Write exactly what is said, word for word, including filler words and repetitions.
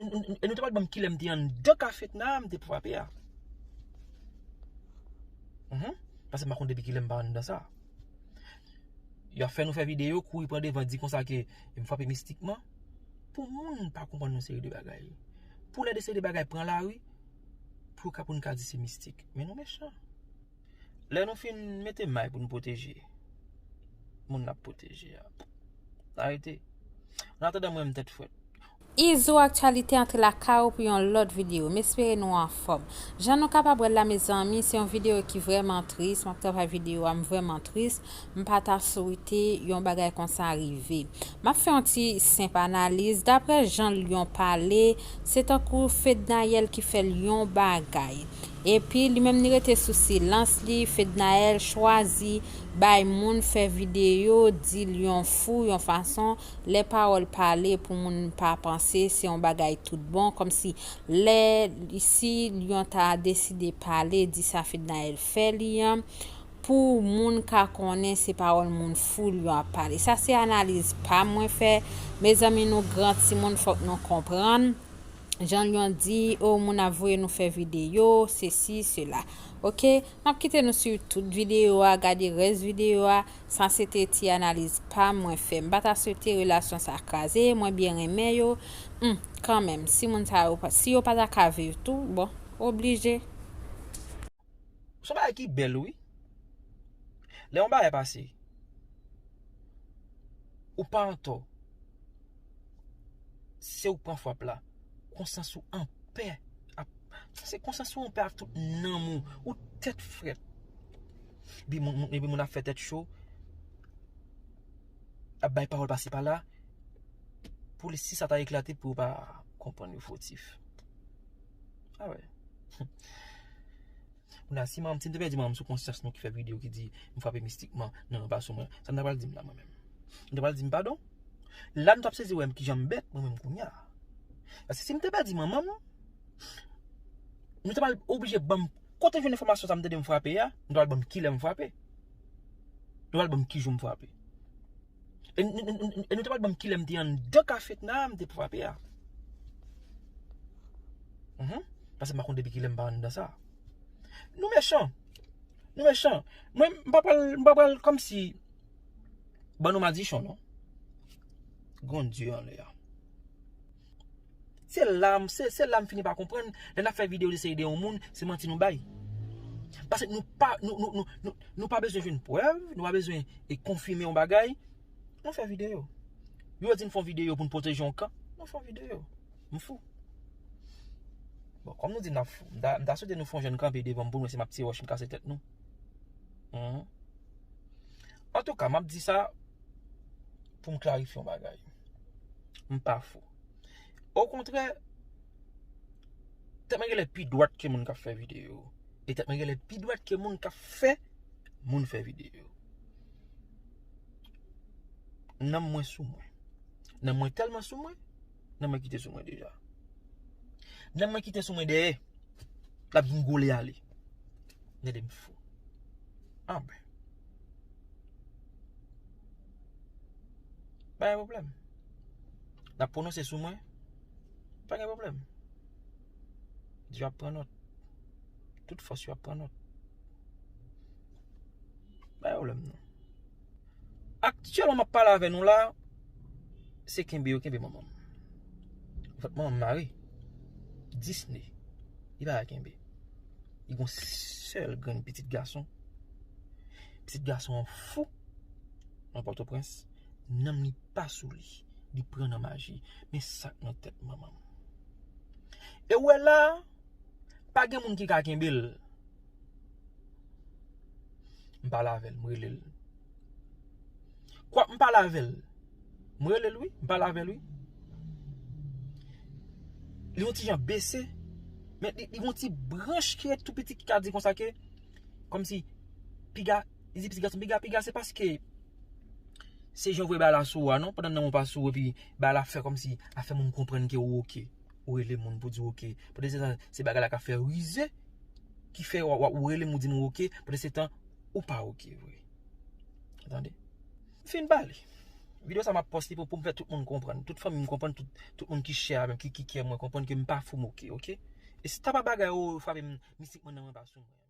E nou te pral ban m kilè m te anndan ka Fedna a, m te frape a. Mhm. Paske m pa konn depi kilè m pa anndan sa. Y ap fè nou fè videyo, kouri pran devan, di konsa ke m frape mistikman. Pou moun pa konprann yon seri de bagay. Pou lè de seri de bagay pran lari, pou yo ka, pou n ka di se mistik. Men nou mechan. Lè nou fin mete may pou n pwoteje moun n ap pwoteje a, arete. An atandan, mwen menm, tèt frèt. Izo Aktyalite antre lakay ou pou yon lòt videyo. M espere nou anfòm. Jan nou kapab wè l la, mezanmi, se yon videyo ki vrèman tris. M ap travay videyo a, m vrèman tris. M pa ta swete yon bagay konsa rive. M ap fè yon ti senp analiz. Daprè jan Lyon pale, se tankou Fednaelle ki fè l yon bagay. Epi, li menm, li rete sou silans li. Fednaelle chwazi bay moun fè videyo, di Lyon fou yon fason. Lè pawòl pale, pou moun pa panse se yon bagay tout bon, kòmsi lè, si Lyon ta deside pale, di sa Fednaelle fè li an, pou moun ka konnen se pawòl moun fou Lyon ap pale. Sa se analiz pa m mwen fè. Mezanmi, nou gran timoun, fòk nou konprann. Jan Lyon di, o, moun ap voye nou fè videyo, sesi, sela. Oke? M ap kite nou swiv tout videyo a, gade rès videyo a. Sa se te ti analiz pa m mwen fè. M pa ta swete relasyon sa kraze, mwen byen renmen yo. Hmm, kanmenm, si moun sa yo pa, si yo pa ta ka viv tou, bon, oblije. Se yon bagay ki bèl, wi. Lè yon bagay pase, ou pa antò. Se ou k pran frap la. Konsyans ou anpè. Ap, se konsyans ou anpè ak tout nanm ou. Ou tèt frèt. Epi moun, moun, epi moun ap fè tèt cho. Ap bay pawòl pase pala. Pou li, si sa ta eklate, pou yo pa konprann yo fotif. A wè. Kounye a, si manm, si m te pèdi manm sou konsyans nou ki fè videyo ki di m frape mistikman, non, non, pa sou mwen. Sa m ta pral di m la, mwen menm? M ta pral di m padon? La, nou t ap sezi wè m kijan m bèt, mwen menm kounye a. Paske si m te pèdi manman m, nou te pral oblije ban m, kote jwenn enfòmasyon sa m tande m frape a, nou te pral ban m kilè m frape. Nou pral ban m ki jou m frape. E n-, n-, n-, n-, e nou te pral ban m kilè m te anndan ka Fedna a, m te frape a. Mhm. Paske m pa konn depi kilè m pa anndan sa. Nou mechan. Nou mechan. Mwen, m pa pral, m pa pral kòmsi ban nou madichon, non. Gon Dye anlè a. Se la m, se, se la m fini pa konprann, lè n ap fè videyo de seri de yon moun, se manti nou bay. Paske nou pa, nou, nou, nou, nou, nou pa bezwen jwenn prèv, nou pa bezwen e konfime yon bagay. Nou fè videyo. Yo di n fè yon videyo pou n pwoteje yon kan, nou fè yon videyo. M fou. Bon, kòm nou di n ap fou, m ta, m ta swete nou fè yon jèn kanpe devan m pou nou wè si m ap tire wòch m kase tèt nou. Mhm. Antouka, m ap di sa pou m klarifye yon bagay. M pa fou. Okontrè, tèt mwen genlè pi dwat ke moun k ap fè videyo. E tèt mwen genlè pi dwat ke moun k ap fè moun fè videyo. Nanm mwen sou mwen. Nanm mwen tèlman sou mwen, nanm mwen kite sou mwen deja. Nanm mwen kite sou mwen dèyè. L ap gingole ale. Gade m fou. Anben. Pa gen pwoblèm. N ap pwononse sou mwen. Pa gen pwoblèm. Dye ap pran nòt. Tout fòs yo ap pran nòt. Pa gen pwoblèm non. Aktyèlman m ap pale avè nou la, se kenbe yo kenbe manman m. Anfèt, manman m mare. Disney. Li pa ka kenbe. Li gon sèl grenn pitit gason. Pitit gason an fou nan Pòtoprens. Nanm li pa sou li. Li pran nan maji. Men sa k nan tèt manman m. E w wè la, pa gen moun ki ka kenbe l. M pale avè l, m rele l. Kwa, m pale avè l. M rele l, wi. M pale avè l, wi. Li yon ti jan bese. Men li, li yon ti branch ki ret tou piti ki ka di konsa ke, kòmsi, piga, li di pitit gason, piga, piga, se paske se jan w voye bagay la sou ou a, non? Pandan nanm ou pa sou ou, epi bagay la fè kòmsi, a fè moun konprann ke ou oke. Ou rele moun pou di w oke. Poutèt se sa, se bagay la k ap fè rize, ki fè w, w, ou rele m, ou di m ou oke, poutèt se tan ou pa oke vre. Tande? M fin pale. Videyo sa m ap poste pou, pou m fè tout moun konprann. Tout fanmi m konprann, tout, tout moun ki chè avè m, ki, ki kè mwen, konprann ke m pa fou moke, oke? E si ta pa bagay ou frape m, mistik mwen nan mwen pa sou mwen.